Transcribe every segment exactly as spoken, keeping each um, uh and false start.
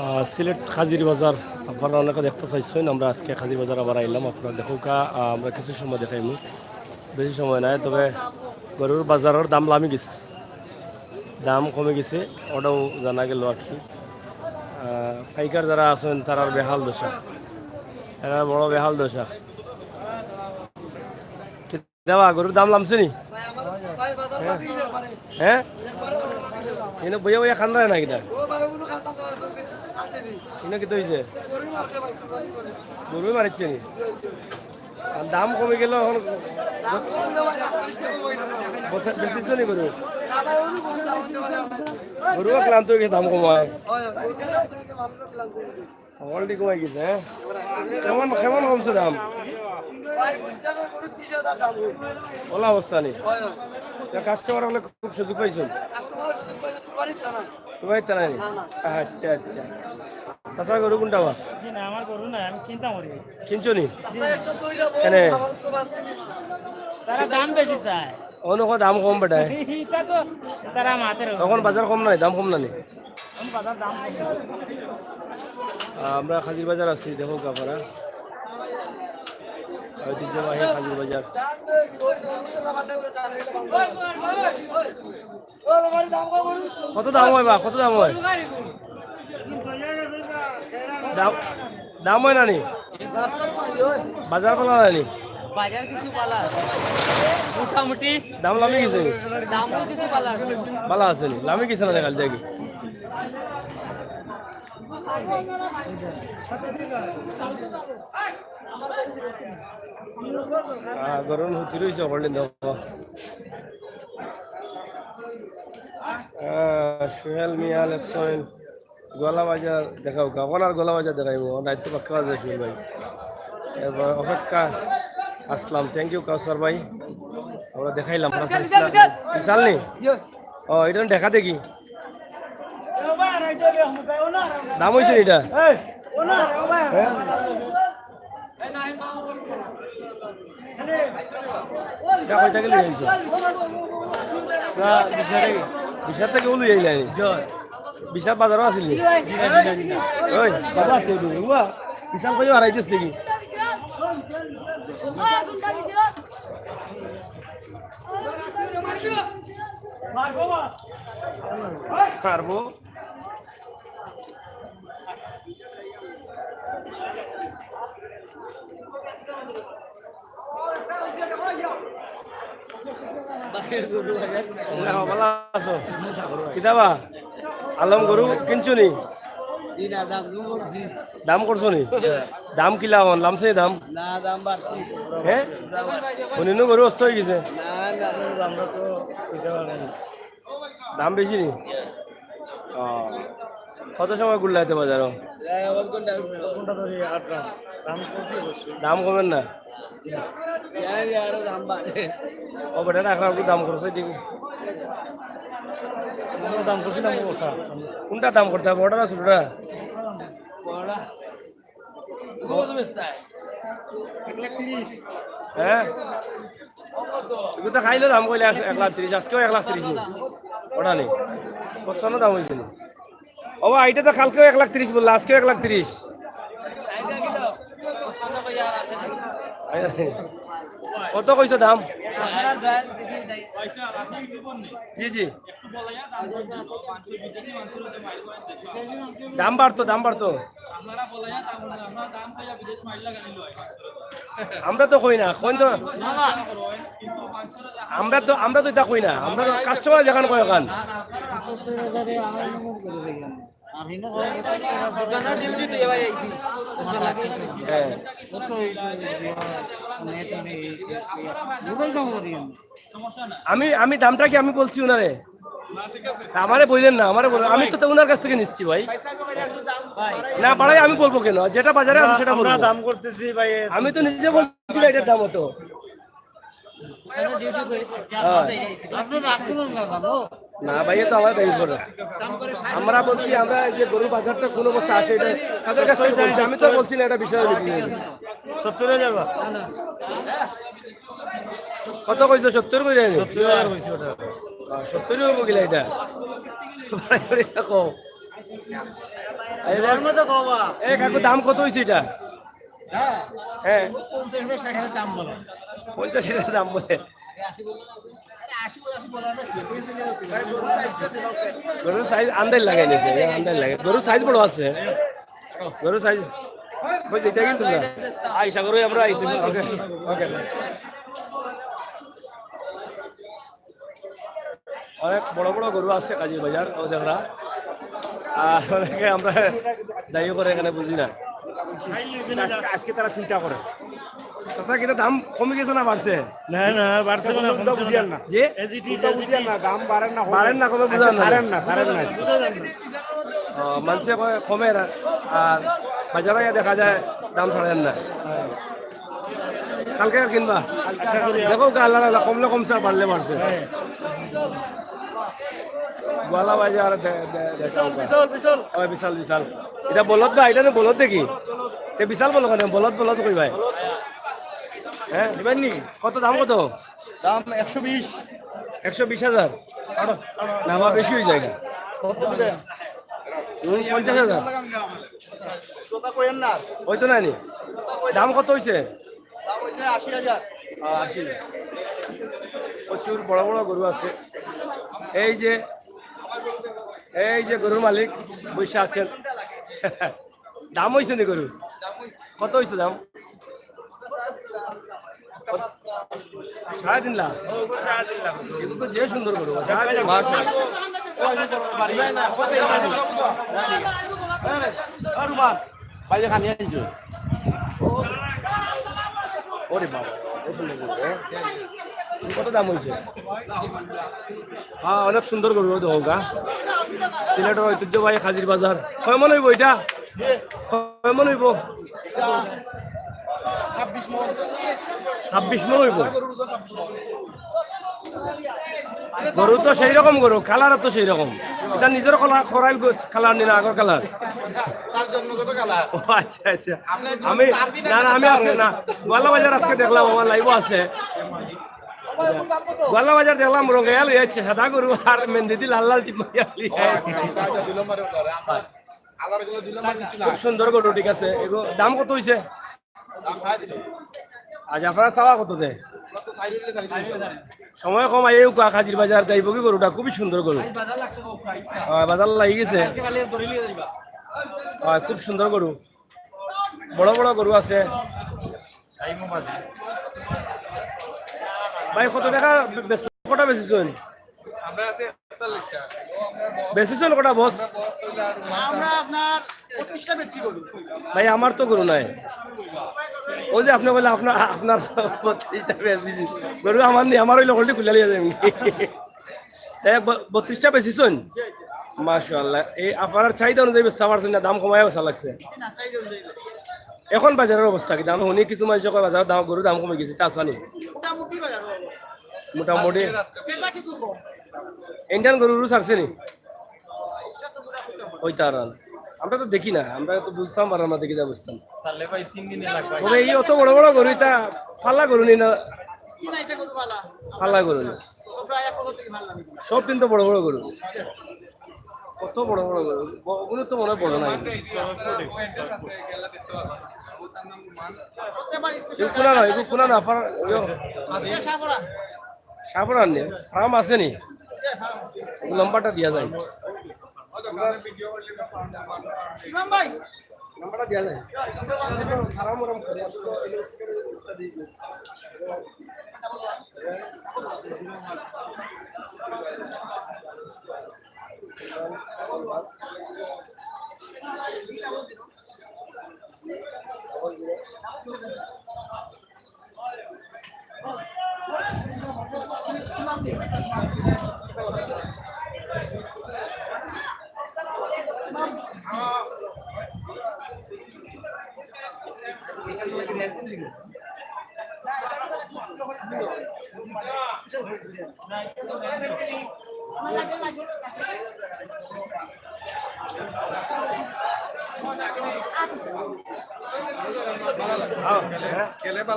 আহ, সিলেট খাজির বাজার আপনারা অনেকে দেখতে চাইছেন, আমরা আজকে খাজির বাজার আবার আইলাম। আপনারা দেখউক্কা, আহ, আমরা কিছু সময় দেখাইমু, বেশি সময় নাই। তবে গরুর বাজারর দাম লামি গেছে, দাম কমি গেছে, ওটাও জানা গেল আর কি। আহ, পাইকার যারা আছেন, তারার বেহাল দশা, এরা বড় বেহাল দশা। কিতা বা, গরুর দাম লামছে নি? হ্যাঁ? ইনো বইয়া বইয়া খান না কিতা? ইনো কিতা অইছে? গরু মারিছে নি? আর দাম কমি গেল এখন। বসে-, বেচিছো নি গরু? গরুও ক্লান্ত অই গেছে দাম কমায়। Quality কমাই গেছে, হ্যাঁ? কেমন, কেমন কমছে দাম? ভাই, পঞ্চাশ গরু ত্রিশ হাজার দাম। ওলা অবস্থা নি? হয়, হয়। তা কাস্টমার অকলে খুব সুযোগ পাইছইন? কাস্টমার সুযোগ পাইছে, কুরবানির টানা। কুরবানির টানা নি? না, না। আচ্ছা, আচ্ছা। চাচা, গরু কুনটা বা? জি না, আমার গরু না, আমি কিনতাম করি। কিনছো নি? চাচা, একটা তো অইলা বউ, এনে। আমার তো বাদ। তারা দাম বেশি চায়। অন্য কো দাম কম বেটায়। ইটা তো তারা মাতের অখন বাজার কম নাই, দাম কম না নি? আহ, আমরা খাজির বাজার আছি, দেখউক্কা আপনারা। ঐতিহ্যবাহী খাজির বাজার। কত দাম অয় বা? কত দাম অয়? দাম, দাম অয় না নি? বাজার ভালা না নি? বাজার কিছু ভালা আছে। মোটামুটি দাম লামি গেছে নি? দামও কিছু ভালা আছে। ভালা আছে নি? লামি গেছে না কাল থাকি? আহ, গরম হতে রয়েছে, হল্ডিং দেখো। আহ, সোহেল মিয়া লেখছেন, গোয়ালা বাজার দেখাও, এখন আর গোয়ালা বাজার দেখাইবো, দায়িত্ব পাক্কা আছে সুহেল ভাই। এরপর অপেক্ষা আসলাম, thank you কাউসার ভাই, আমরা দেখাইলাম। বিশাল নি? ও, এটা দেখা দেখি। দাম অইছে নি এটা? হ্যাঁ? এটা কয় টাকা লই আইছো? বিশাল টাকা লই আইলাই। বিশাল বাজারও আছিল নি? ওই, বাবা, তুই দূর, বাবা। বিশাল কইও হারাইছিস নাকি? পারবো। ভালা আছো? কিতা বা? আলম গরু কিনছো নি? দাম করছো নি? দাম কিলা অখন? লামছে দাম? না, দাম বাড়তি। হ্যাঁ? অন্যান্য গরু অস্ত অই গেছে? না, না, আমরা তো দিতে পারবো না। দাম বেশি নি? ও। কত সময় ঘুরলাইতে বাজারো? প্রায় আধা ঘন্টা, আধা ঘন্টা ধরে আটলাম। দাম কমছে অবশ্য। দাম কমের না? জানি না, আরো দাম বাড়ে। ও বেটা, রাখলাম, একটু দাম করছে দেখি। কোনো দাম করছি না, ওটা। কোনটা দাম করতে হবে, ওটা না ছোটটা? বড়টা। হ্যাঁ? এগুলো তো খাইলে দাম কইলে এক, এক লাখ তিরিশ, আজকেও এক লাখ তিরিশ নি। ওটা নি। পঁচপান্ন দাম অইছে নি। ও বা, এটা তো কালকেও এক লাখ তিরিশ বললা, আজকেও এক লাখ তিরিশ। কত কইছো দাম? জি, জি। দাম বাড়তো, দাম বাড়তো। আমরা তো কই না, কইন তো। আমরা তো, আমরা তো ইতা কই না, আমরা তো কাস্টমার যেখান কয় ওখান। হ্যাঁ। আমি, আমি দামটা কি আমি বলছি ওনারে? আমারে বললেন না, আমারে বললেন, আমি তো, তো ওনার কাছ থেকে নিচ্ছি ভাই। না বাড়াই আমি বলবো কেন? যেটা বাজারে আছে সেটা আমরা বলবো। দাম করতেছি ভাই। আমি তো নিজে বলছি না এটার দাম অত। হ্যাঁ। না ভাই, এ তো আমার দাবি করে। আমরা বলছি, আমরা এই যে গরুর বাজারটা কোন অবস্থা আছে, এটা তাদের কাছ থেকে বলছি। আমি তো বলছি না এটা বিশাল বিক্রি হয়েছে। সত্তর হাজার বা? কত কইছো? সত্তর কইছো নি? সত্তর হাজার কইছি ওটা। আহ, সত্তর অইবো কিলা ইটা? কও। এই যে, এর মতো কও বা। এ কাকু, দাম কত অইছে ইটা? হ্যাঁ। হ্যাঁ। পঞ্চাশ হাজার, ষাট হাজার দাম বলে। পঞ্চাশ হাজার দাম বলে। আরে, আশি বলে, আশি বলে না। গরুর সাইজ আন্দাজ লাগাই নিছে, আন্দাজ লাগে। গরুর সাইজ বড় আছে। গরুর সাইজ। ওই যেটা কিন্তু না। আইসা করে আমরা আইতে। ওকে, ওকে। অনেক বড় বড় গরু আছে কাজির বাজার, ও দেখরা। আর অনেকে আমরা দায়ী করে এখানে বুঝি না। আজকে, আজকে তারা চিন্তা করে। চাচা, কিতা দাম কমে গেছে না বাড়ছে? না, না, বাড়ছে না, কমছে না। বুঝিয়ার না। জি? As it is, as it is। না, দাম বাড়ের না, কমে। বাড়ের না, কমে বুঝা না। ছাড়েন না, ছাড়েন না। ও, মানষে কয় কমের, আর বাজারে গিয়া দেখা যায় দাম ছাড়েন না। কালকে আর কিনবা? আশা করি। দেখো, আল্লাহ, আল্লাহ, কমলে কমছে, আর বাড়লে বাড়ছে। গোয়ালা বাজার দে-, দে-, দে-, বিশাল, বিশাল, বিশাল। ওই বিশাল, বিশাল। ইটা বলদ বা, ইটা না বলদ দেখি। তে বিশাল বলো কেনে? বলদ, বলদ কই ভাই? হ্যাঁ? দিবেন নি? কত দাম কত? দাম একশো বিশ। একশো বিশ হাজার? না, বা বেশি অই যায়। কত দিবেন? হুম, পঞ্চাশ হাজার। কথা কইেন না। অইতো না নি? দাম কত অইছে? দাম অইছে আশি হাজার। আহ, আশি। প্রচুর বড় বড় গরু আছে। এই যে, এই যে গরুর মালিক বইসা আছেন। দাম অইছে নি গরু? কত অইছে দাম? সাড়ে তিন লাখ। এগুলো তো যে সুন্দর গরু, সাড়ে তিন লাখ। ভাইয়া খানি আনছো। ওরে বাবা, কত সুন্দর গরু, হ্যাঁ? কত দাম অইছে? হ্যাঁ, অনেক সুন্দর গরু, দেখো গা। সিলেটের ঐতিহ্যবাহী কাজির বাজার। কয় মন অইবো ইটা? কয় মন অইবো? ছাব্বিশ মন। ছাব্বিশ মন অইবো। গরু তো সেই রকম গরু, কালার তো সেই রকম। ইটা নিজের কলা-, খরাইল গোস কালার নি না, আগর কালার? তার জন্মগত কালার। ও আচ্ছা, আচ্ছা। আমি, না, না, আমি আজকে না, গোয়ালা বাজার আজকে দেখলাম, আমার লাইভও আছে। গোয়ালা বাজার দেখলাম, রঙাইয়া লই আইছে, সাদা গরু আর মেহেন্দি দি লাল লাল টিপ মারিয়া লই আইছে। খুব সুন্দর গরু, ঠিক আছে। এগো দাম কত অইছে? আজ আপনারা চাওয়া কত দে? সময় কম, আইয়া কাজির বাজার যাইবো কি গরুটা, খুবই সুন্দর গরু। হ্যাঁ, বাজার লাগি গেছে। হ্যাঁ, খুব সুন্দর গরু, বড় বড় গরু আছে। ভাই, কত টাকা বেচ-, কটা বেচছইন? বেচছইন কটা, বস? আমরা আপনার বত্রিশটা বেচছি গরু। ভাই, আমার তো গরু নাই। ওই যে আপনে কইলা আপনার, আপনার বত্রিশটা বেচছি। গরু আমার নি, আমার অইলে হলটি খুলে লিয়ে যাবেন। তাই ব-, বত্রিশটা বেচছইন? মাশাআল্লাহ। এই আপনার চাহিদা অনুযায়ী বেচতে পারছইন না, দাম কমাইয়া বেচা লাগছে। এখন বাজারের অবস্থা কি? দাম হুনি কিছু মানুষে কয় বাজারের দাম, গরুর দাম কমে গেছে, তা আছে নি? মোটামুটি বাজারের অবস্থা। মোটামুটি। ক্রেতা কিছু কম। ইন্ডিয়ান গরু উরু ছাড়ছে নি? ওই তার আর। আমরা তো দেখি না, আমরা তো বুঝতাম পারলাম না, দেখি যা বুঝতাম। ছাড়লে ভাই তিন দিনে লাগবে। তবে এই অত বড় বড় গরু, ইতা ফালা গরু নি না? কি না, ইতা গরু ফালা? ফালা গরু নি। তো প্রায় এক বছর থেকে ফালা নি। সব দিন তো বড় বড় গরু। কত বড় বড় গরু? ব-, ওগুলো তো মনে হয় বড় নাই। এগুলো কোনা না, এগুলো কোনা না, ফার-, ইয়ো। সাবরান নি, ফার্ম আছে নি? লম্বাটা দিয়া যায়। ইমাম ভাই। লম্বাটা দিয়া যায়। ফার্ম ওরম করে, আসলে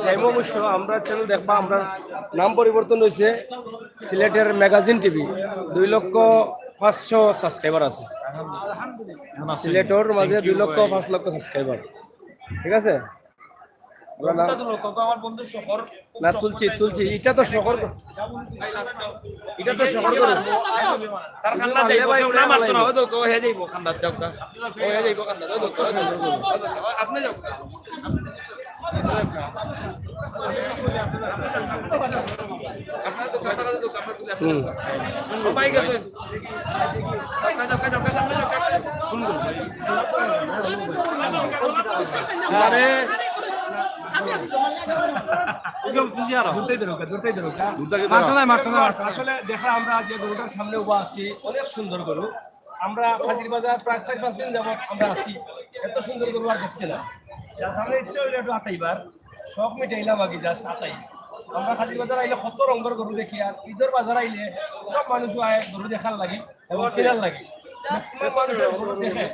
যাইমু অবশ্য, আমরা চ্যানেল দেখবা, আমরা নাম পরিবর্তন হয়েছে সিলেটের ম্যাগাজিন টিভি। দুই লক্ষ পাঁচশো সাবস্ক্রাইবার আছে সিলেটর মাঝে, দুই লক্ষ পাঁচ লক্ষ সাবস্ক্রাইবার। ঠিক আছে, আমরা না, না, তুলছি, তুলছি। এটা তো শহর, এটা তো শহর করে। তার কান্দা যাইবো, কেউ না মারতো না, ওই দেখো, হে যাইবো কান্দাত, যাও কা। ও হে যাইবো কান্দাত, ওই দেখো, ওই দেখো, আপনি যাও কা। আপনারা তো কান্দাত, কান্দাত তুলে আপনি যাও কা। ও ভাই গেছেন। যাও কা, যাও কা, যাও কা, সামনে যাও কা। আরে। দূরতেই ধরো, দূরতেই ধরো। মারছো না, মারছো না, মারছো না। আসলে দেখা আমরা যে গরুটার সামনে উবা আছি, অনেক সুন্দর গরু। আমরা কাজির বাজার প্রায় চার পাঁচ দিন যাবত আমরা আছি, এত সুন্দর গরু আর দেখছি না। যার কারণে ইচ্ছা হইলো একটু আতাইবার, শখ মিটাইলাম আগে, just আতাই। আমরা কাজির বাজার আইলে কত রঙের গরু দেখি, আর ঈদের বাজার আইলে সব মানুষ আয় গরু দেখার লাগি এবং কেনার লাগি। ম্যাক্সিমাম মানুষের গরু দেখে,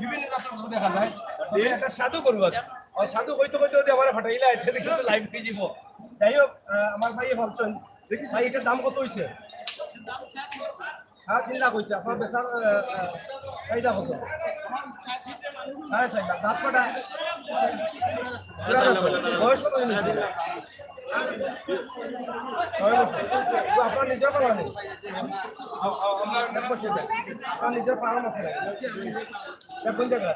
বিভিন্ন জাতের গরু দেখা যায়। তবে একটা সাধু গরু আছে, ওই সাধু হইতে হইতে যদি আমার ফাটাইলে আইতে কিন্তু লাইভ হয়ে যাব। যাই হোক, আহ, আমার ভাই ভাবছেন, ভাই, এটার দাম কত হইছে? সাড়ে তিন লাখ হইছে। আপনার বেচার, আহ, আহ, চাহিদা কত? সাড়ে চার লাখ। দাঁত কটা? জোড়া দাঁত। বয়স কত দিন হইছে? ছয় বছর। তো আপনার নিজের পালা নেই? আ-, আ-, আপনার এক বছর দেন। আপনার নিজের ফার্ম আছে নাকি? এটা কোন জায়গা?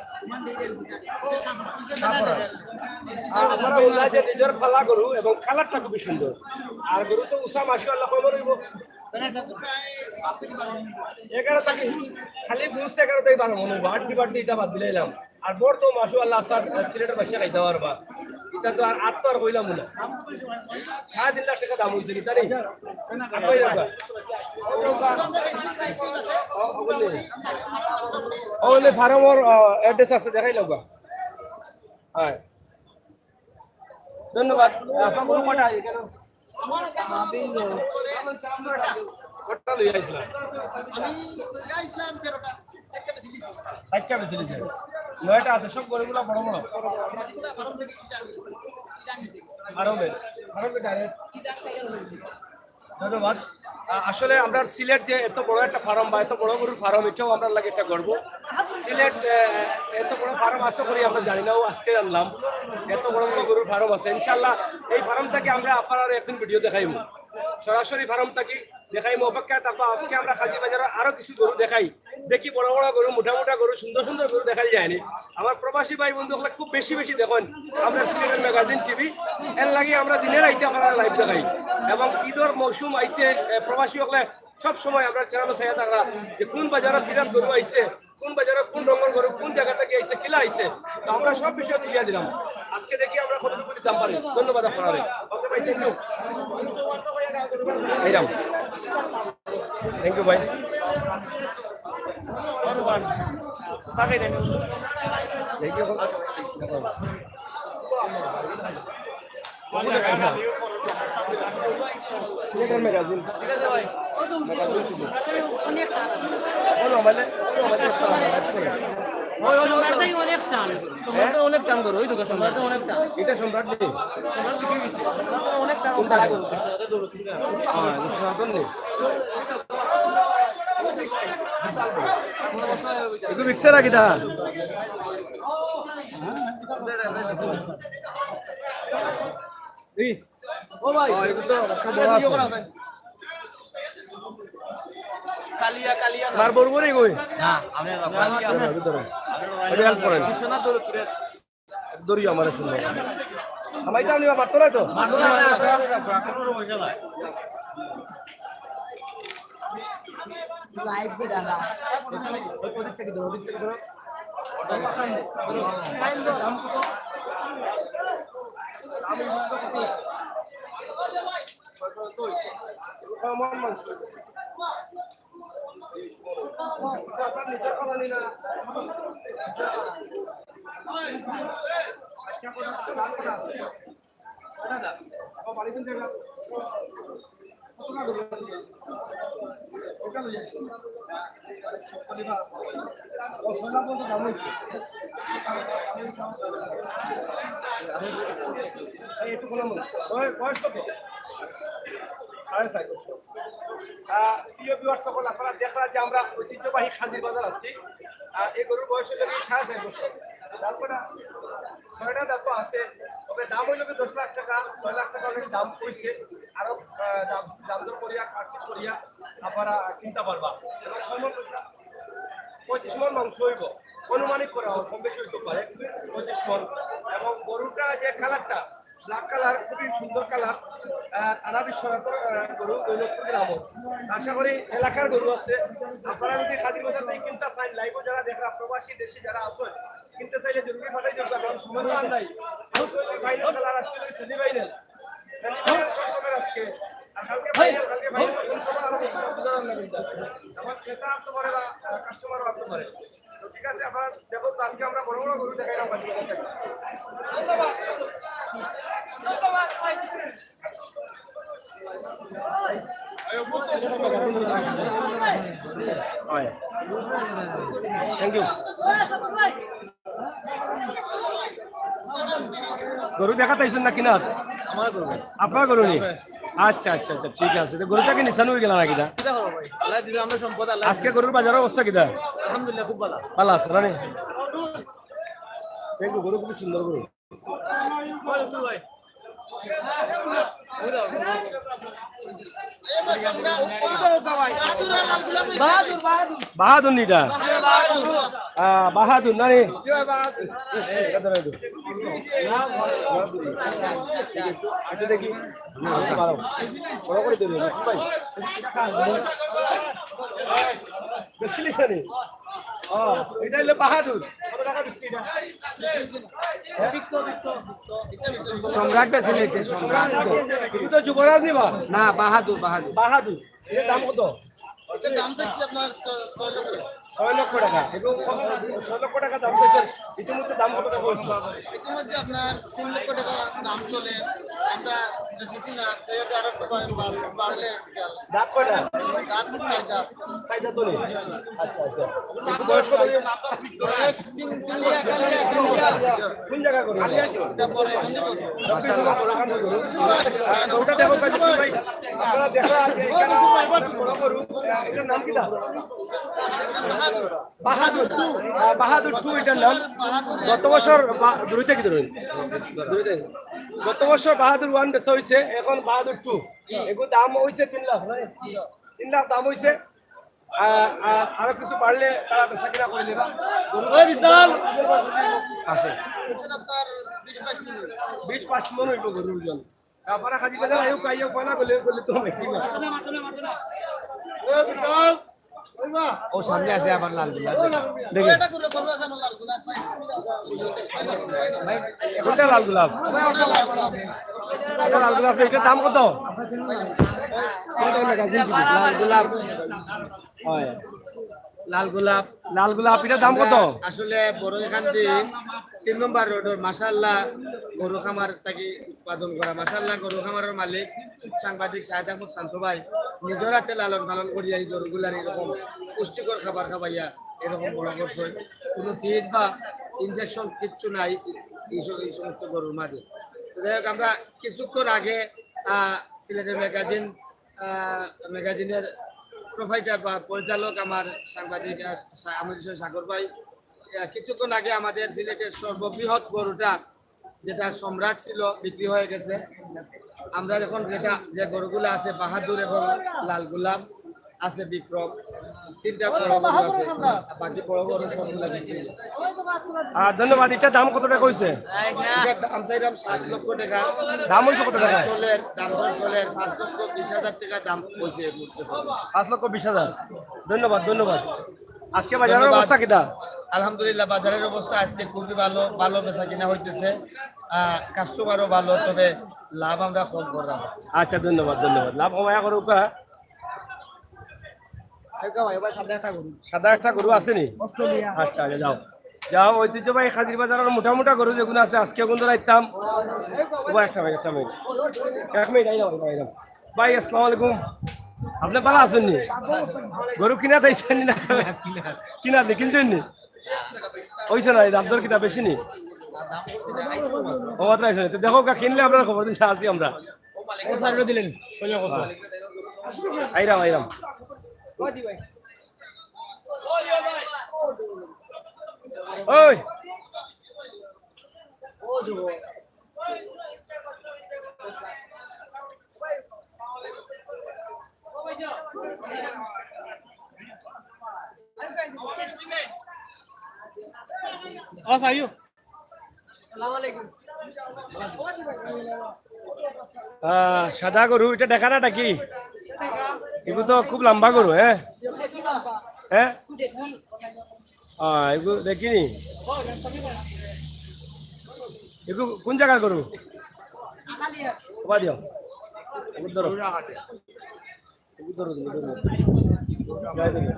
আর আপনারা বললেন যে নিজের পালা গরু এবং কালারটা খুবই সুন্দর। আর গরু তো উষা মাসু আল্লাহ খবর হইব। এগারো থাকি, খালি বুঝতে এগারো থাকি বারো মনে হইব, আটটি বাটটি এটা বাদ দিলাইলাম। আর বড় তো মাসু আল্লাহ আস্তা সিলেটের বাসা খাইতে পারবা। এটা তো আর আট তো আর হইলাম না। সাড়ে তিন লাখ টাকা দাম হইছে, এটা নেই? আর কই রাখবা? ও, ও, বললে। ও, বললে ফার্মর, আহ, অ্যাড্রেস আছে, দেখাই লাগবা। হ্যাঁ। ধন্যবাদ। আপনার গরু কটা এখানে? কটা লইয়া আইছিলা? চারটা বেশি দিছে। নয়টা আছে, সব গরুগুলা বড় বড়। ফার্মে, ফার্মে direct। ধন্যবাদ। আ-, আসলে আমরা সিলেট যে এত বড় একটা ফার্ম বা এত বড় গরুর ফার্ম, এটাও আমরা লাগে একটা গর্ব। সিলেট, আ, এত বড় ফার্ম আছে করি আমরা জানি না, ও আজকে জানলাম এত বড় বড় গরুর ফার্ম আছে। ইনশাআল্লাহ এই ফার্ম থেকে আমরা আপনারা একদিন ভিডিও দেখাইমু, সরাসরি ফার্ম থাকি দেখাইমু। অপেক্ষায় থাকবা, আজকে আমরা কাজির বাজারের আরো কিছু গরু দেখাই। দেখি বড় বড় গরু, মোটা মোটা গরু, সুন্দর সুন্দর গরু দেখাই যায়নি। আমার প্রবাসী ভাই বন্ধু হকলে খুব বেশি বেশি দেখইন আমরা সিলেটের ম্যাগাজিন টিভি। এর লাগি আমরা দিনে রাইতে আপনারা লাইভ দেখাই। এবং ঈদর মৌসুম আইছে, এ, প্রবাসী হকলে সব সময় আমরা চ্যানেল চাইয়া থাকরা যে কোন বাজারে কিরাম গরু আইছে, কোন বাজারে কোন রঙের গরু, কোন জায়গা থেকে আইছে, কিলা আইছে। তো আমরা সব বিষয় তুলিয়া দিলাম। আজকে দেখি আমরা কতটুকু দিতাম পারি। ধন্যবাদ আপনারা। ওকে ভাই, thank you। এইরাম। Thank you ভাই। Thank you। সিলেটের ম্যাগাজিন। সম্রাটটাই অনেক টান। সম্রাটটা অনেক টান করো, ওই তো সম্রাটটা অনেক টান। এটা সম্রাট নেই? সম্রাট বিক্রি হইছে। অনেক টান। কোনটা? হ্যাঁ, সনাতন নেই। একটু রিক্সা রাখি দা। এই, ও ভাই, ও, এগুলো তো সব বড় আছে। কালিয়া, কালিয়া না। মার বড় বড়ই কই? না, আমি আর কালিয়া। ধরো, ধরো। আমি help করেন। বিশ্বনাথ ধরো, চুরে। দড়ি আমার সুন্দর। আমার এটা আমি মারতো না তো? মারতো না, মারতো না, কোনো সমস্যা নাই। লাইভ দিয়ে ডালা। ওদিক থেকে ধরো, ওদিক থেকে ধরো। এই একটু বললাম না। বয়-, বয়স কত? সাড়ে চার বছর। আহ, প্রিয় ভিউয়ার সকল, আপনারা দেখরা যে আমরা ঐতিহ্যবাহী খাজির বাজার আছি। আর এই গরুর বয়স হইল কি সাড়ে চার বছর। তারপরে ছয়টা দাঁত আছে, তবে দাম হইল কি দশ লাখ টাকা, ছয় লাখ টাকা অনেক দাম হইছে। আরো, আহ, দাম, দাম দর করিয়া, কাটছিট করিয়া আপনারা কিনতে পারবা। এবং পঁচিশ মণ মাংস হইব, আনুমানিক করা হয়, কম বেশি হইতে পারে, পঁচিশ মণ। এবং গরুটা যে কালারটা, ব্ল্যাক কালার, খুবই সুন্দর কালার। আহ, তারা বিশ্বনাথ, আহ, গরু, দৌলতপুর গ্রাম। আশা করি এলাকার গরু আছে। আপনারা যদি খাজির বাজার থেকে কিনতে চান, লাইভও যারা দেখরা, প্রবাসী দেশি যারা আছেন, কিনতে চাইলে জরুরি পাঠাই দেবেন, কারণ সময় তো আর নাই। ফাইনাল খেলার আজকে সেমিফাইনাল। সেমিফাইনাল সব সময় আজকে। আর কালকে ফাইনাল, কালকে ফাইনাল কোন সময় আরো বুঝতে পারলাম না কিন্তু। এখন ক্রেতা আসতে পারে বা, আহ, কাস্টমারও আসতে পারে। তো ঠিক আছে, আপনারা দেখো তো আজকে আমরা বড় বড় গরু দেখাইলাম বাজি বাজার থেকে। হয়। Thank you. গরু দেখাত আইছইন না কিনাত? আমার গরু। আপনার গরু নি? আচ্ছা, আচ্ছা, আচ্ছা, ঠিক আছে। তো গরুটা কি নিছান অই গেল না কিনা? কিতা খবর ভাই? আল্লাহ দিলে আমরা সম্পদ, আল্লাহ আজকে গরুর বাজারের অবস্থা কিতা? আলহামদুলিল্লাহ, খুব ভালো। ভালো আছে না নি? থ্যাংক ইউ, গরু খুব সুন্দর গরু। বাহাদুর, বাহাদুর। বাহাদুর নি ইটা? আহ, বাহাদুর না নি? আচ্ছা, দেখি। বড় করে দিন, ভাই। বেশি লিখা নেই। ও, এটা হইলো বাহাদুর। কত টাকা দিচ্ছি এটা? সম্রাট বেশি নিয়েছে, সম্রাট। কিন্তু তো যুবরাজ নিবা? না, বাহাদুর, বাহাদুর। বাহাদুর। এটার দাম কত? এটার দাম চাচ্ছি আপনার ছ-, ছয় লক্ষ। ছয় লক্ষ টাকা। এবং কত, ছয় লক্ষ টাকা দাম চাইছেন, ইতিমধ্যে দাম কত টাকা হয়েছে? ইতিমধ্যে আপনার তিন লক্ষ টাকা দাম চলে। আমরা বেশিছি না, তাই হয়তো আরো একটু বাড়-, বাড়-, বাড়লে বিশাল। দাঁত কয়টা? দাঁত চারটা। চারটা তো নেই? আচ্ছা, আচ্ছা। একটু বয়স কত? বয়স তিন, তিন বছর। কোন জায়গা করে? এটা বড় এখান থেকে বড়। সব কিছু বড় এখান থেকে বড়। আর ওটা দেখো, কাজী ভাই, আপনারা দেখো, আজকে এখানে বড় গরু, এটার নাম কি দা? বাহাদুর টু, আহ, বাহাদুর টু এটার নাম। গত বছর বা-, দূরে থেকে দূরে। দূরে থেকে। গত বছর বাহাদুর ওয়ান বেচা হইছে, এখন বাহাদুর টু। এগুর দাম হইছে তিন লাখ, না? তিন লাখ দাম হইছে। আহ, আহ, আরো কিছু বাড়লে তারা বেচা কিনা করে নেবা। ওই বিশাল। আছে। বিশ বাইশ মণ হইব গরুর ওজন। তারপরে খালি বেলা আইও, কাইও পানা গলে, গলে তো মেশিন। ও সামনে আছে আবার লাল গোলাপ। দেখি। কোনটা লাল গোলাপ? এটা লাল গোলাপ, এটার দাম কত? লাল গোলাপ। হয়। লাল গোলাপ। লাল গোলাপ, এটার দাম কত? আমরা আসলে বড় এখান দিয়ে তিন নম্বর রোডের মাশাআল্লাহ গরু খামার থাকি উৎপাদন করা। মাশাআল্লাহ গরু খামারের মালিক সাংবাদিক শাহেদ আহমদ শান্ত ভাই নিজের হাতে লালন পালন করিয়া এই গরুগুলার এরকম পুষ্টিকর খাবার খাবাইয়া এরকম বড় করছে। কোনো ফিড বা ইনজেকশন কিচ্ছু নাই এই স-, এই সমস্ত গরুর মাঝে। তো যাই হোক, আমরা কিছুক্ষণ আগে, আহ, সিলেটের ম্যাগাজিন, আহ, ম্যাগাজিনের প্রোভাইডার বা পরিচালক আমার সাংবাদিক, আহ, সা-, আহমদ হোসেন সাগর ভাই, আহ, কিছুক্ষণ আগে আমাদের সিলেটের সর্ববৃহৎ গরুটা যেটা সম্রাট ছিল, বিক্রি হয়ে গেছে। আমরা এখন যেটা, যে গরুগুলো আছে, বাহাদুর এবং লাল গোলাপ আছে, বিক্রম, তিনটা বড় গরু আছে, বাকি বড় গরু সবগুলা বিক্রি হয়ে গেছে। আহ, ধন্যবাদ। এটার দাম কত টাকা হইছে? এটার দাম চাইলাম সাত লক্ষ টাকা। দাম হইছে কত টাকা? চলের, দাম দর চলের, পাঁচ লক্ষ বিশ হাজার টাকা দাম হইছে এই মুহূর্তে। পাঁচ লক্ষ বিশ হাজার। ধন্যবাদ, ধন্যবাদ। আজকে বাজারের ধন্যবাদ। অবস্থা কিতা? আলহামদুলিল্লাহ, বাজারের অবস্থা আজকে খুবই ভালো, ভালো বেচা কিনা হইতেছে। আহ, কাস্টমারও ভালো, তবে লাভ আমরা কম করলাম। আচ্ছা, ধন্যবাদ, ধন্যবাদ। লাভ কমায়া করুক, হ্যাঁ? এই তো ভাই, ভাই, সাদা একটা গরু। সাদা একটা গরু আছে নি? অস্ট্রেলিয়া। আচ্ছা, আচ্ছা, যাও। যাও, ঐতিহ্যবাহী খাজির বাজারের মোটা মোটা গরু যেগুলো আছে, আজকে কোন ধরাইতাম? ও ভাই, একটা মিনিট, একটা মিনিট। এক মিনিট, আইলাম, আইলাম, আইলাম। ভাই, আসসালামু আলাইকুম। আপনি ভালো আছেন নি? গরু কিনা দিয়েছেন নি না? কিনা দিয়ে কিনছেন নি? অইছে না, এই দাম দর কিতা বেশি নি? ও মাত্র আইছে না। তো দেখো, কা কিনলে আপনার খবর দিন, আছি আমরা। ও স্যার, দিলেন, কইলে কত? আইরাম, আইরাম। ওই। ও সাইয়ু। আহ, সাদা গরু, ইটা দেখা না নাকি? এগু তো খুব লম্বা গরু, হ্যাঁ? হ্যাঁ? আহ, এগু দেখিনি। এগু কোন জাগার গরু? ওবা দিও। এগু ধরো। এগু ধরো, এগু ধরো। যাই দেখো।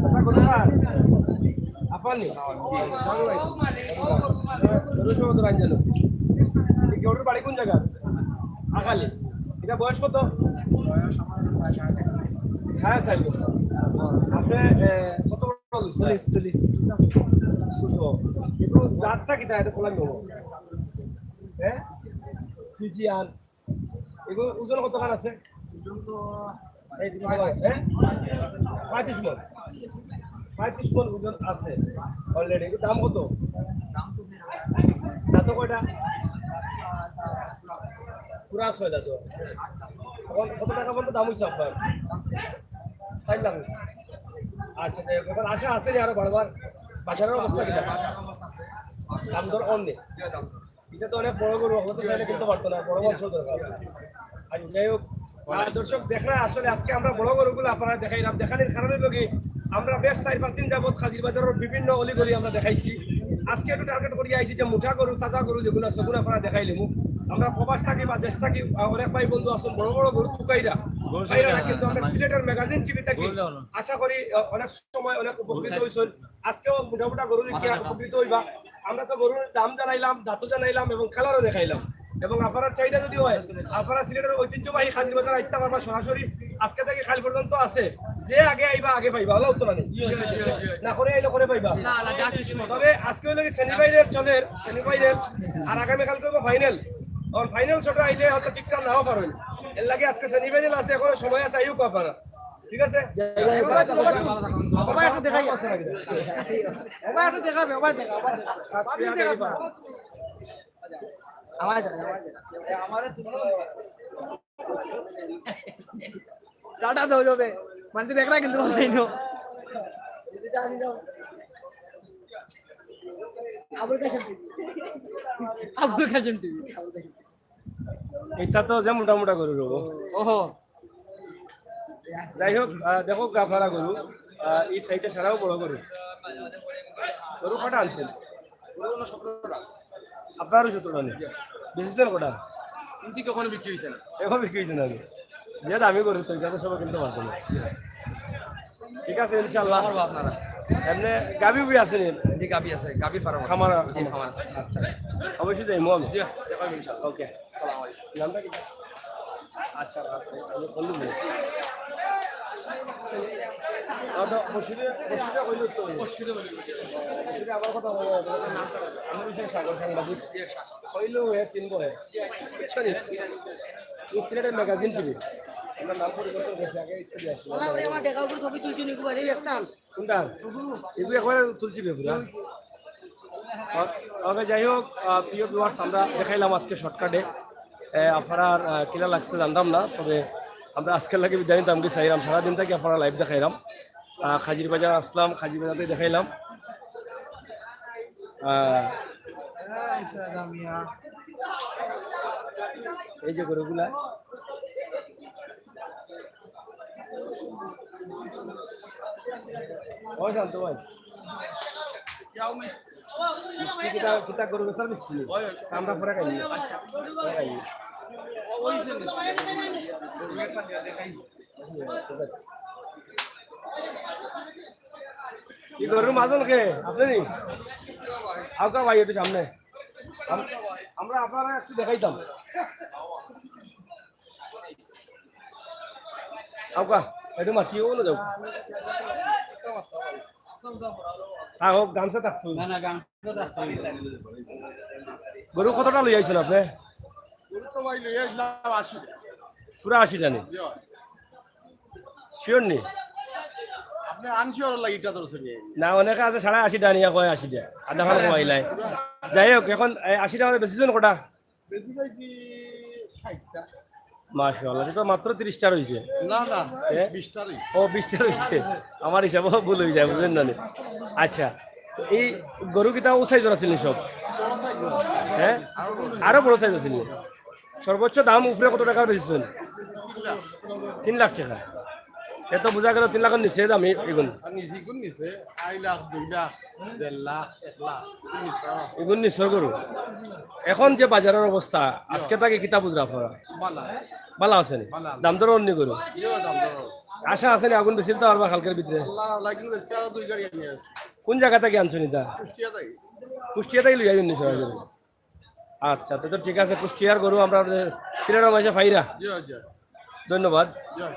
চাচা, গরু কার? আপনার নি? গরু সহ তো রাইন জানো। এই গরুর বাড়ি কোন জাগা? আখালি। ইটা বয়স কত? সাড়ে চার বছর। আপনি, এ, কত বড় হইছে? চল্লিশ, চল্লিশ। ছোট। এগু জাতটা কিতা? ইটা খোলা নেব। হ্যাঁ? ফিজিয়ান। এগু ওজন কতখান আছে? ওজন তো এই, হ্যাঁ? পঁয়ত্রিশ মণ। পঁয়ত্রিশ মণ ওজন আছে already। এগুর দাম কত? দাম তো দাঁত কয়টা? পুরা ছয় দাঁত। এখন কত টাকা পর্যন্ত দাম হইছে আপনার? চার লাখ হইছে। আচ্ছা, যাই হোক, এখন আশা আছে যে আরো বাড়বার? বাজারের অবস্থা কিতা? দাম দর অন নি? ইটা তো অনেক বড় গরু, আমরা তো চাইলে কিনতে পারতো না, বড় মাংস দরকার। আর যাই হোক, আহ, দর্শক দেখরা, আসলে আজকে আমরা বড় গরুগুলা আপনারারে দেখাইরাম। দেখানির কারণ অইলো কি, আমরা বেশ চাইর পাঁচ দিন যাবত কাজির বাজারর বিভিন্ন অলিগলি আমরা দেখাইছি। আজকে একটু target করিয়া আইছি যে মোটা গরু, তাজা গরু যেগুলা আছে, ওগুলা আপনারারে দেখাইলিমু। আমরা প্রবাস থাকি বা দেশ থাকি, আহ, অনেক ভাই বন্ধু আছইন, বড় বড় গরু তুকাইরা, তুকাইরা, কিন্তু আমরা সিলেটের magazine TV থাকি। আশা করি, আহ, অনেক সময় অনেক উপকৃত হইছইন। আজকেও মোটা মোটা গরু দেখিয়া উপকৃত হইবা। আমরা তো গরুর দাম জানাইলাম, দাঁতও জানাইলাম এবং colour-ও দেখাইলাম। এবং আপনারার চাহিদা যদি হয়, আপনারা সিলেটের ঐতিহ্যবাহী কাজির বাজার আইতা পারবা সরাসরি। আজকে থাকি কাইল পর্যন্ত আছে। যে আগে আইবা, আগে পাইবা। অলা উত্তর আনি। না, করে আইলে করে পাইবা। তবে আজকে অইলো কি semi final চলের, semi final। আর আগামীকালকে অইবো final। আর final shot-ও আইলে হয়তো ঠিকঠাক নাও পারইন। এর লাগি আজকে semi final আছে, এখনো সময় আছে, আইউক্কা আপনারা। ঠিক আছে? ওবা একটু দেখাই। ওবা একটু দেখাবে, ওবা দেখা, ওবা দেখা। পাবলিক দেখা না। আওয়াজ আয়, আওয়াজ আয়। টাটা দাও যাবে। মানে দেখরা কিন্তু বলতেই নো। আবুল কাশেম টিভি। আবুল কাশেম টিভি। ইটা তো যে মোটা মোটা গরু অইবো। ওহো। যাই হোক, আহ, দেখো আপনারা গরু, আহ, এই side-এ সারাও বড় গরু। গরু কটা আনছেন? গরু অইলো সতেরোটা আছে। আপনারও সতেরোটা নি? বেচছেন কটা? কিন্তু এখনো বিক্রি হইছে না। এখনো বিক্রি হইছে না নি? যে দামি গরু তো, ইটা তো সবাই কিনতে পারতো না। ঠিক আছে, ইনশাআল্লাহ। পারবো আপনারা। এমনে গাভী উভী আছে নি? জি, গাভী আছে, গাভী farm আছে। খামার, জি, খামার। খামার আছে। আচ্ছা, অবশ্যই যাইমু আমি। জি, দেখা হইবো ইনশাআল্লাহ। OK। আসসালামু আলাইকুম। নামটা কি? আচ্ছা, রাত নেই, আমি ফোন দিব। আর তো পরশুদিন, পরশুদিন কইলো তো। পরশুদিন কইলো। পরশুদিন আমার কথা বলো, নামটা বলো। আমি হইছি সাগর সাংবাদিক। কইলো হে চিনবো হে। বুঝছো নি? এই সিলেটের magazine TV। আমরা নাম পরিবর্তন করছি, আগে ইত্যাদি আসছিল। আল্লাহ রে, আমার দেখা উপরে ছবি তুলছি, নিকু বাজে ব্যস্তাম। কোনটা? এগুলো একবারে তুলছি বে পুরা। ও-, OK, যাই হোক, আহ, প্রিয় viewers, আমরা দেখাইলাম আজকে shortcut-এ। আহ, আপনারার, আহ, কিলা লাগছে জানতাম না, তবে আমরা আজকের লাগি বিদায় নিতাম কি চাইলাম, সারাদিন থাকি আপনারারে live দেখাইলাম। আহ, কাজির বাজার আসলাম, কাজির বাজার থাকি দেখাইলাম। আহ, এই যে গরুগুলা। ও শান্ত ভাই। মিষ্টি কিতা, কিতা গরু বেচার মিষ্টি? আমরা পরে খাই। পরে খাই। ঠিক আছে। এই গরুর মাজন কে? আপনি নি? আউক্কা ভাই, একটু সামনে। আম-, আমরা আপনারারে একটু দেখাইতাম। আউক্কা, একটু মাটি অনো যাও। থাকউক, গামছা থাকতো। না, না, গামছা থাকতো। গরু কতটা লইয়া আইছইন আপনে? গরু তো ভাই লইয়া আইছলাম আশিটা। পুরা আশিটা নি? জি। Sure নি? আপনে unsure লাগি ইটা ধরছইন নি? না, অনেকে আছে সাড়ে আশিটা নিয়া কয় আশিটা। আধা খান কমাইলাই। যাই হোক, এখন, এ, আশিটা মানে বেচিছইন কটা? বেশি ভাই কি ষাটটা। মাশাআল্লাহ, ইটা তো মাত্র ত্রিশটা রইছে। না, না, এ? বিশটা রইছে। ও, বিশটা রইছে। আমার হিসাবও ভুল অই যায়, বুঝলেন না নি? আচ্ছা, তো এই গরু কিতা ও sizeর আছিল নি সব? বড় size। হ্যাঁ? আরো বড় size আছিল নি? সর্বোচ্চ দাম উপরে কত টাকার বেচছইন? তিন লাখ। তিন লাখ টাকা। এ তো বুঝা গেল তিন লাখর নিচে দাম এ-, এগুন। আর নিচে এগুন নিচে, আড়াই লাখ, দুই লাখ, দেড় লাখ, এক লাখ, এগুন নিচে আর। এগুন নিচর গরু। এখন যে বাজারর অবস্থা, আজকে থাকি কিতা বুঝরা আপনারা? বালা। বালা আছে নি? বালা। দাম দর অইন নি গরু? ইয়ো, দাম দর। আশা আছে নি আগুন বেচিলতা পারবা কালকের ভিতরে? আল্লাহ, আল্লাহ, কিন্তু বেশি আরো দুই গাড়ি আনি আছে। কোন জাগা থাকি আনছইন ইতা? কুষ্টিয়া থাকি। কুষ্টিয়া থাকি লইয়া আইছইন নি সরাসরি? আচ্ছা, তো, তো ঠিক আছে, কুষ্টিয়ার গরু আমরা সিলেটর মাঝে পাইরা। জি, জি। ধন্যবাদ। জি।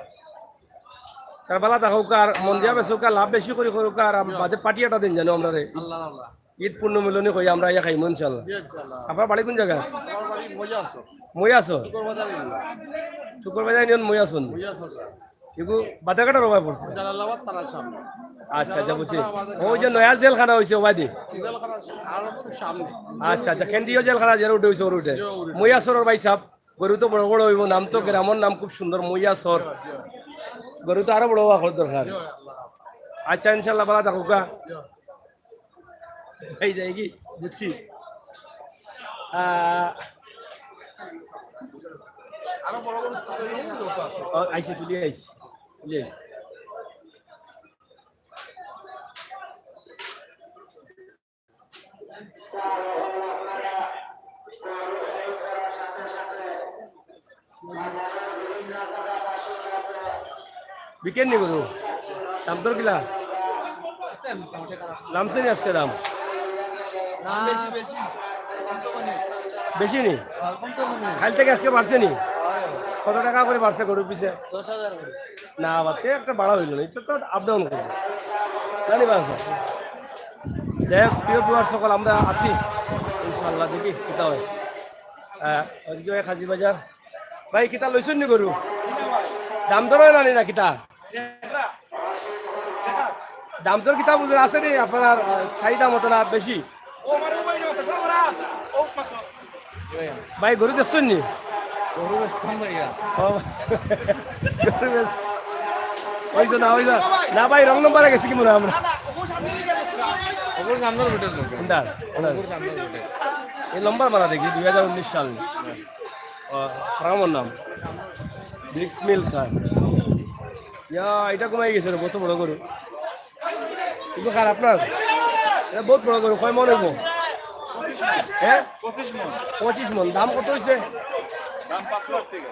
তারা বালা থাকউক্কা, আর মন দিয়া বেচউক্কা, লাভ বেশি করি করউক্কা, আর আম-, জি। বাদে পার্টি একটা দিন জানো আমরারে। আল্লাহ, আল্লাহ। ঈদ পুনর্মিলনী করি আমরা আইয়া খাইমু ইনশাআল্লাহ। জি, ইনশাআল্লাহ। আপনার বাড়ি কোন জাগা? আমার বাড়ি মৈয়াছর। মৈয়াছর? শুক্রবাজার ইউনিয়ন। শুক্রবাজার ইউনিয়ন মৈয়াছর। মৈয়াছর। এগু বাদাঘাটর ওবায় পড়ছে? জালালাবাদ থানার সামনে। আচ্ছা, আচ্ছা, বুঝছি। জালালাবাদ থানা আমাদের ওই যে নয়া জেলখানা অইছে ওবায়দি? জেলখানা আরো খুব সামনে। আচ্ছা, আচ্ছা, কেন্দ্রীয় জেলখানা যে রোডে অইছে, ও রোডে। জি, ও রোডে। মৈয়াছরর ভাই সাহেব, গরু তো বড় বড় অইবো, নাম তো গ্রামর নাম খুব সুন্দর, মৈয়াছর। গরু তো আরো বড় অওয়া দরকার। জি, আল্লাহ। আচ্ছা, ইনশাআল্লাহ, বালা থাকউক্কা। জি। এই যাই কি? বুঝছি। আহ, আরো বড় বড় ছোট ছোট লোক আছে। ও, আইছে, তুলি আইছে, তুলি আইছে। বিকেন নি গরু? দাম দর কিলা? নামছে নি আজকে দাম? বেশি নি? কাইল থাকি আজকে বাড়ছে নি? কত টাকা করি বাড়ছে গরুর পিছে? দশ হাজার করি। না, বাড়তে একটা বাড়া অইলো না, ইটা তো up down করবো। জানি বা আছে। যাই হোক, প্রিয় viewers সকল, আমরা আছি। ইনশাআল্লাহ দেখি কিতা অয়। আহ, ওই যে কাজী বাজার। ভাই, কিতা লইছইন নি গরু? দাম দর অয় না নি না কিতা? দাম দর কিতা বুঝরা আছে নি আপনার, আহ, চাহিদা মতো না বেশি? ভাই, গরু দেখছইন নি? গরু বেচতাম ভাইয়া। ও, গরু বেচ-, অইছে না, অইছে না। না ভাই, wrong number-এ গেছি কি মনে অয় আমরা? ওপর সামনের রোডের লোক। কোনটা? কোনটা? ওপর সামনের রোডের। এই নম্বর বালা দেখি, দুই হাজার উনিশ সাল। ও, ফার্মর নাম। ব্রিক্স মিল খান। ইয়া, ইটা কমাই গেছে রে, কত বড় গরু। ইগু কার আপনার? ইটা বহুত বড় গরু, কয় মন অইবো? হ্যাঁ? পঁচিশ মন। পঁচিশ মন। দাম কত অইছে? দাম পাঁচ লাখ টাকা।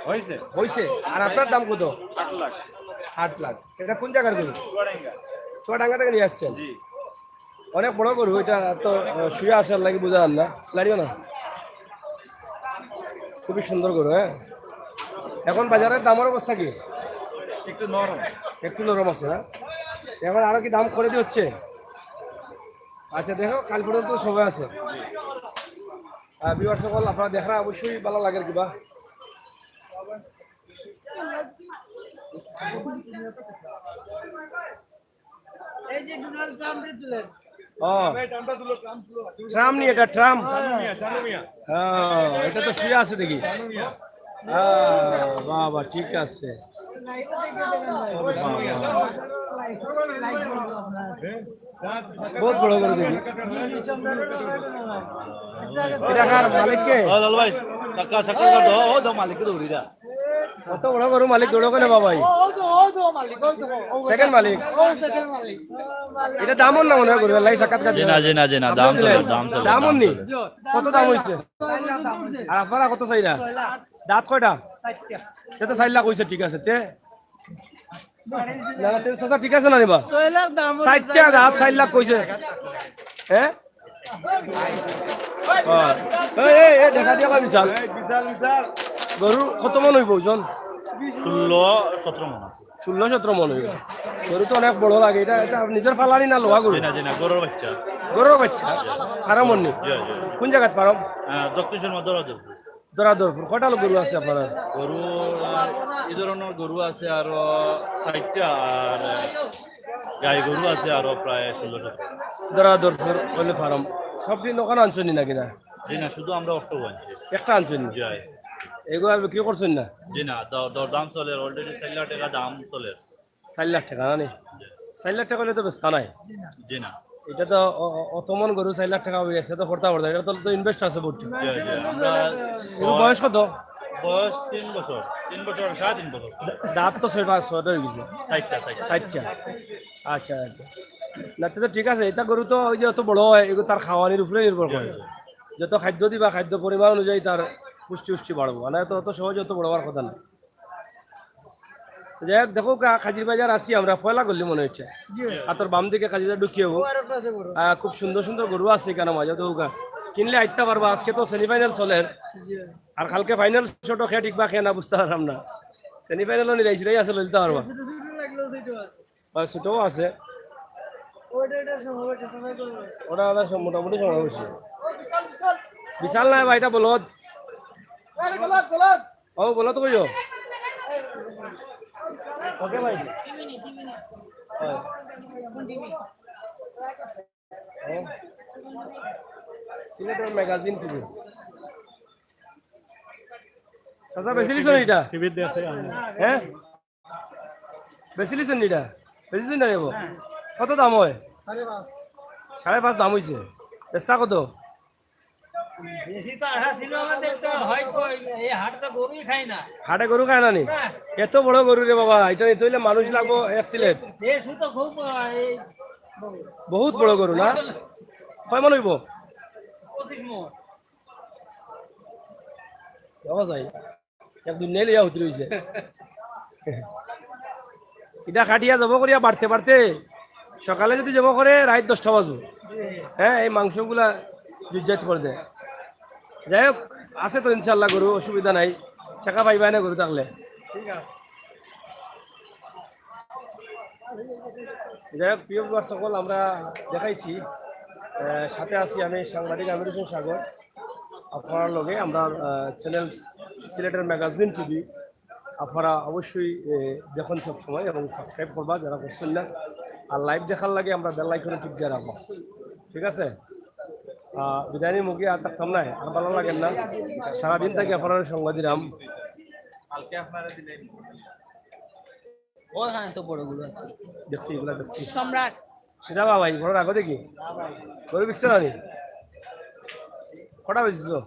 অইছে? অইছে। আর আপনার দাম কত? আট লাখ। আট লাখ। ইটা কোন জাগার গরু? চুয়াডাঙ্গা। চুয়াডাঙ্গা থাকি নিয়া আইছইন? জি। অনেক বড় গরু, ইটা তো, আহ, শুয়া আছে, এরলাগি বুঝা যার না, লাড়িও না। খুবই সুন্দর গরু, হ্যাঁ। এখন বাজারর দামর অবস্থা কি? একটু নরম। একটু নরম আছে, না? এখন আরো কি দাম করি দেওয়া অইছে? আচ্ছা, দেখো, কাইল পর্যন্ত সময় আছে। আর viewers সকল, আপনারা দেখরা অবশ্যই ভালা লাগের কিবা। এই যে ডোনাল্ড ট্রাম্পরে তুলেন। ও। ট্রাম্প নি, ইটা ট্রাম্প। চানু মিয়া, চানু মিয়া। হ্যাঁ, ইটা তো শুয়া আছে দেখি। চানু মিয়া। হ্যাঁ, বাহ, বাহ, ঠিক আছে। ও, বাহ, বাহ। বহুত বড় গরু দেখি। ইটা কার, মালিক কে? ও, লাল ভাই, চাক্কা, চাক্কা কর দাও, ও, দাও, মালিকরে দৌড়ি দা। অত বড় গরু মালিক দৌড়ো কেনে বাবাই? ও, ও তো, ও তো মালিক, ও তো, ও তো। Second মালিক? ও second মালিক। ইটা দামর না মনে অয় গরু, এরলাগি সাক্ষাৎকার জি না, দিলাম। জি না, জি না, আপনি দাম দিলেন। চলে, দাম চলে, দাম দাম উনি? চলে। কত দাম অইছে? আর আপনারা কত চাইরা? দাঁত কয়টা? চাইরটা। সে তো চাইর লাখ অইছে, ঠিক আছে। তে? না, না, তে চাচা ঠিক আছে না রে বা? চাইরটা দাঁত, চাইর লাখ কইছে। হ্যাঁ? ও। এই, এই, এই, দেখা দিয়া কয় বিশাল। এই, বিশাল, বিশাল। গরু কত মন অইবো ওজন? ষোলো, সতেরো মন আছে। ষোলো সতেরো মন অইবো। গরু তো অনেক বড় লাগে। ইটা, ইটা নিজর ফালানি না লওয়া গরু? জি না, জি না, গরুর বাচ্চা। গরুর বাচ্চা? ফার্ম অননি? জি, জি। কোন জাগাত ফার্ম? আহ, দক্ষিণ সুরমা দরাদরপুর। দরাদরপুর। কয়টা গরু আছে আপনার? গরু, আহ, এই ধরনের গরু আছে আরো ষাইটটা, আর, আহ, গাই গরু আছে আরো প্রায় ষোলো সতেরো। দরাদরপুর অইলে ফার্ম। সব দিন ওখানে আনছনি নাকি না? জি না, শুধু আমরা অক্টো আনছি। একটা আনছনি? জি, আয়। এগুলো আর বিক্রি করছনি না? জি না, দ-, দরদাম চলের, already চাইর লাখ টেকা দাম চলের। চাইর লাখ টেকা না নি? জি। চাইর লাখ টেকা অইলে তো বেচতা নায়। জি না। ইটা তো অ-, অ-, অত মন গরু চাইর লাখ টেকা অইগেছে, তো করতা পারতা। ইটা তো, তো invest আছে বহুত। জি, জি, আমরা এগুলো বয়স কত? বয়স তিন বছর, তিন বছর, সাড়ে তিন বছর। দাঁত তো ছয়টা, ছয়টা অইগেছে। চাইরটা, চাইরটা। চাইরটা। আচ্ছা, আচ্ছা। না, তে তো ঠিক আছে। ইটা গরু তো ওই যে অত বড় অয়, এগুলো তার খাওয়ানির উপরে নির্ভর করে। জি, জি। যত খাদ্য দিবা, খাদ্য পরিমাণ অনুযায়ী তার পুষ্টি উষ্টি বাড়বো। মানে তো অত সহজে অত বড় অওয়ার কথা না। যাই হোক, দেখো কা-, কাজির বাজার আছি আমরা, পয়লা গলি মনে অইছে। জি। হাতর বাম দিকে কাজির বাজার ঢুকিয়ে হবো। ও, আর একটা আছে বড়। আহ, খুব সুন্দর সুন্দর গরু আছে এখানে মাঝে, তো ওগা কিনলে আইতা পারবা। আজকে তো সেমিফাইনাল চলের। জি। আর কালকে ফাইনাল শটো খে টিকবা খে না বুঝতা পারলাম না। সেমিফাইনালও নিরাইছিরাই আছে, লইতা পারবা। ছোট ছোট লাগলেও দুইটা আছে। আর ছোটও আছে। ওইটা, এটা সময় হচ্ছে, সময় করবে। ওটা, ওটা সম-, মোটামুটি সময় হয়েছে। বিশাল, বিশাল। বিশাল না ভাই, এটা বলদ। আরে বলদ, বলদ। ও, বলদ কইও। ওকে ভাই। হ্যাঁ। হ্যাঁ। সিলেটের ম্যাগাজিন টিভি। চাচা, বেচিলিছনি ইটা? টিভিত দেখে আমি। হ্যাঁ? বেচিলিছনি ইটা? বেচিছনি না রে বা? কত দাম অয়? সাড়ে পাঁচ। সাড়ে পাঁচ দাম অইছে। বেচতা কত? বেশি তো আশা ছিল আমাদের, তো হয় কই, এই হাটে তো গরুই খায় না। হাটে গরু খায় না নি? না। এত বড় গরু রে বাবা, ইটা নিতে অইলে মানুষ লাগবো এক সিলেট। দেশও তো খুব, আহ, এই বহুত বড় গরু না? কয় মন অইবো? পঁচিশ মন। বাবা যাই। এক দুনিয়া লইয়া হুতি রইছে। ইটা কাটিয়া জবো করিয়া বাড়তে বাড়তে সকালে যদি জবো করে রাইত দশটা বাজবো। হ্যাঁ, এই মাংসগুলা জুজাত করে দেয়। যাই হোক, আছে তো ইনশাল্লাহ গরু, অসুবিধা নাই। টেকা পাইবা না গরু থাকলে। যাই হোক, প্রিয় viewers সকল, আমরা দেখাইছি, আহ, সাথে আছি আমি সাংবাদিক আমির হোসেন সাগর। আপনারার লগে আমরা, আহ, চ্যানেল সিলেটের ম্যাগাজিন টিভি, আপনারা অবশ্যই, এ, দেখইন সব সময় এবং subscribe করবা যারা করছইন না। আর live দেখার লাগি আমরা bell icon-এ টিপ দিয়া রাখবা, ঠিক আছে? আহ, বিদায় নিমু গি, আর থাকতাম না, আর ভালা লাগের না। সারাদিন থাকি আপনারারে সঙ্গ দিলাম। ওখানে তো বড় গরু আছে। দেখছি, এগুলা দেখছি। সম্রাট। ইটা বাবা, এই বড় রাখো দেখি। গরু বিকছে না নি? কটা বেচছো?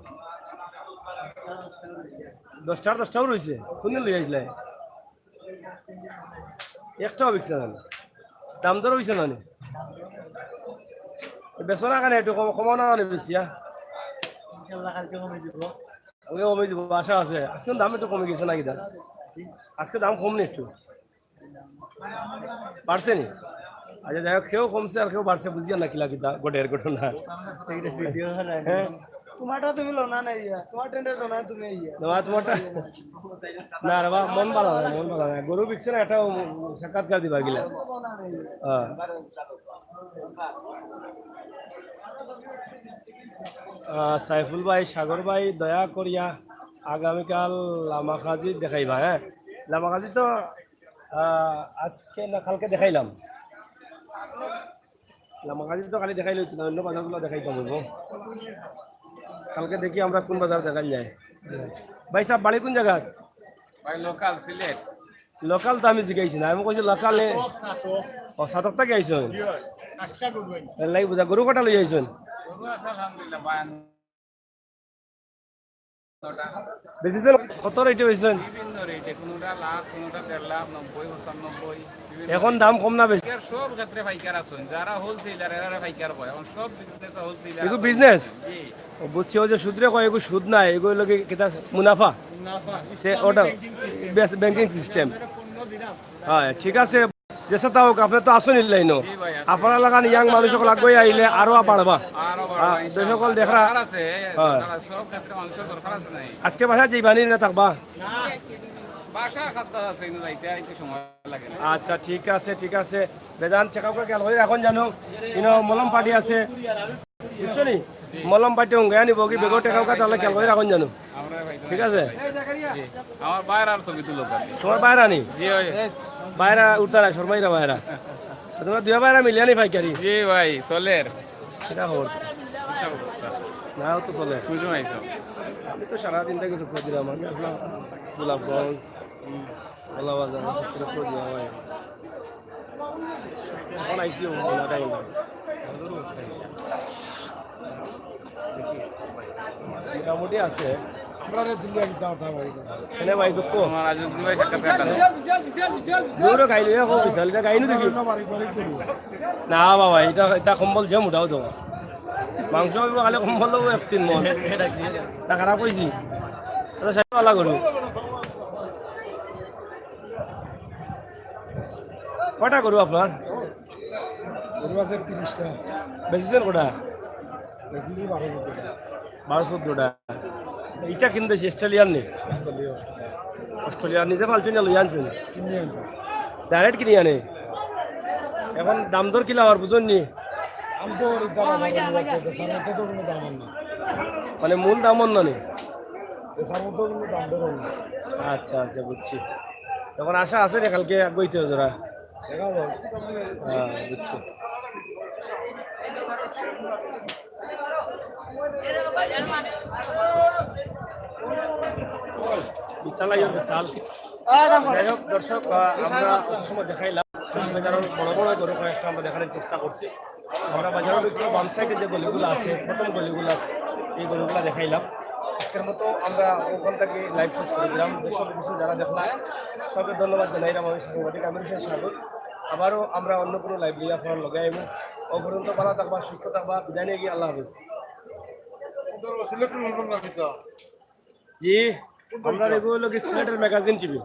দশটার দশটাও রইছে। কোনদিন লই আইছলায়? একটাও বিকছে না নি? দাম দর অইছে না নি? বেচো না কেনে? একটু কম, কমাও না কেনে বেচিয়া? ইনশাল্লাহ কালকে কমে দিব। কালকে কমে দিব, আশা আছে। আজকে দাম একটু কমে গেছে নাকি দাম? আজকে দাম কম নি একটু? বাড়ছে নি? আচ্ছা, যাই হোক, কেউ কমছে আর কেউ বাড়ছে, বুঝিয়া না কিলা কিতা ঘটের ঘটনা। এইটা ভিডিও হয় না। হ্যাঁ? তোমারটা তুমি লো না, নাই ইয়া। তোমার টেন্ডার লো না, তুমি ইয়া। তোমার, তোমারটা? না রে বা, মন ভালা না, মন ভালা না। গরু বিকছে না, একটা সাক্ষাৎকার দিবা গিলা। হ্যাঁ। আহ, সাইফুল ভাই, সাগর ভাই, দয়া করিয়া আগামীকাল লামাকাজি দেখাইবা, হ্যাঁ? লামাকাজি তো আহ, আজকে না কালকে দেখাইলাম। লামাকাজি তো কালি দেখাইলে অইতো না, অন্য বাজারগুলা দেখাইতাম অইবো। কালকে দেখি আমরা কোন বাজার দেখাইল যায়। ভাই সাহেব, বাড়ি কোন জাগাত? ভাই, লোকাল সিলেট। লোকাল তো আমি জিগাইছি না, আমি কইছি লোকালে। ও, ছাতক থাকি আইছইন? এর লাগি বুঝা, গরু কটা লই আইছইন? গরু আছে আলহামদুলিল্লাহ, ভাই। বেচিছইন কত রেটে বেচিছইন? বিভিন্ন রেটে, কোনোটা লাখ, কোনোটা দেড় লাখ, নব্বই, পঁচানব্বই, বিভিন্ন এখন রেট। দাম কম না বেশি? পাইকার সব ক্ষেত্রে পাইকার আছইন, যারা হোলসেলার এরা পাইকার পায়, এখন সব বিজনেস হোলসেলার এগু আছে। বিজনেস? জি। ও, বুঝছি, ওই যে সুদরে কয়, এগু সুদ নাই, এগু লগে কিতা মুনাফা? মুনাফা, সে ইসলামিক ওটা ব্যাংকিং সিস্টেম। ব্যাস-, ব্যাংকিং সিস্টেম। পণ্য বিধান। হ্যাঁ, ঠিক আছে। যেছা তা হোক, আপনে তো আছইন ইলাইনো। জি ভাই, আছি। আপনার লাখান ইয়াং মানুষ অকল আগুয়াই আইলে আরো বাড়বা। আরো বাড়বা, হ্যাঁ, ইনশাআল্লাহ। দর্শক অকল দেখরা। দরকার আছে, হ্যাঁ। দরকার আছে, সব ক্ষেত্রে মানুষের দরকার আছে নাই? আজকে বাসাত যাইবা নি না থাকবা? না। বাসা খাদ্য আছে, কিন্তু যাইতে একটু সময় লাগে না। আচ্ছা, ঠিক আছে, ঠিক আছে। বেজান টেকাউকা খেয়াল করি রাখইন জানু, ইনো মলম পাটি আছে, বুঝছো নি? মলম পাটি হুঙ্গাইয়া নিবো কি বেগো টেকাউকা, তাইলে খেয়াল করি রাখইন জানু। ঠিক আছে? জি। আমার বাইরার ছবি তুলো। তোমার বাইরা নি? জি, ওই। বাইরা উঠতা না, শর্মাইরা বাইরা। তোমরা দুই বাইরা মিলিয়া নি পাইকারি? জি ভাই, চলের। কিতা খবর? না, ও তো চলের। আমি তো সারাদিনটা কিছু করে দিলাম। আমি আসলাম গোলাপগঞ্জ, গোলাবাজার, সব কিছু করে দিলাম ভাই। এখন আইসি ও, না, তাই না। মোটামুটি আছে। আমরা রে দুনিয়া কিতা কথা বলি। এনে ভাই দুঃখ। তোমার আজ দুই ভাই সাক্ষাৎকার। জোরে গাইলে, ও বিশাল, যা গাইনু দেখি। না বাবা, এটা, এটা কম্বল যে মোটাও দেওয়া। মাংস অইবো খালি কম্বল অইবো এক তিন মণ। তা খারাপ কইছি। এটা সাইড ভালা গরু। কয়টা গরু আপনার? গরু আছে তিরিশটা। বেচিছেন কয়টা? বেচিছি বারো চোদ্দটা। বারো চোদ্দটা। ইটা কিনতে অস্ট্রেলিয়ান নি? Australia, Australia. অস্ট্রেলিয়া নিজে পালছইন না লইয়া আনছইন? কিনে আনছি। ডাইরেক্ট কিনে আনে? এখন দাম দর কিলা অর বুঝইন নি? দাম তো ওর দাম আমার কাছে লাগতেছে, সাধারণত তো কোনো দাম আর না। মানে মূল দাম অর না নি? এ সাধারণত কোনো দাম দর অর না। আচ্ছা, আচ্ছা, বুঝছি। এখন আশা আছে রে কালকে আগুয়াইতে ধরা? দেখা যাক। হ্যাঁ, বুঝছি। বিশাল আইও, বিশাল। যাই হোক, দর্শক, আহ, আমরা অত সময় দেখাইলাম, বাজারর বড় বড় গরু কয়েকটা আমরা দেখানোর চেষ্টা করছি। আমরা বাজারর ভিতরে বাম সাইডে যে গলিগুলো আছে, প্রথম গলিগুলো, এই গলিগুলো দেখাইলাম। আজকের মতো আমরা ওখান থেকে লাইভ শেষ করে দিলাম। দেশ ও বিদেশে যারা দেখলা, সবকে ধন্যবাদ জানাইলাম। আমি সাংবাদিক আমির হোসেন সাগর। আবারও আমরা অন্য কোনো লাইভ নিয়ে আপনার লগে আইব। ও পর্যন্ত ভালো থাকবা, সুস্থ থাকবা, বিদায় নিয়ে গিয়ে আল্লাহ হাফেজ। জি, আমরা এগুলো কি সিলেটের ম্যাগাজিন টিভি।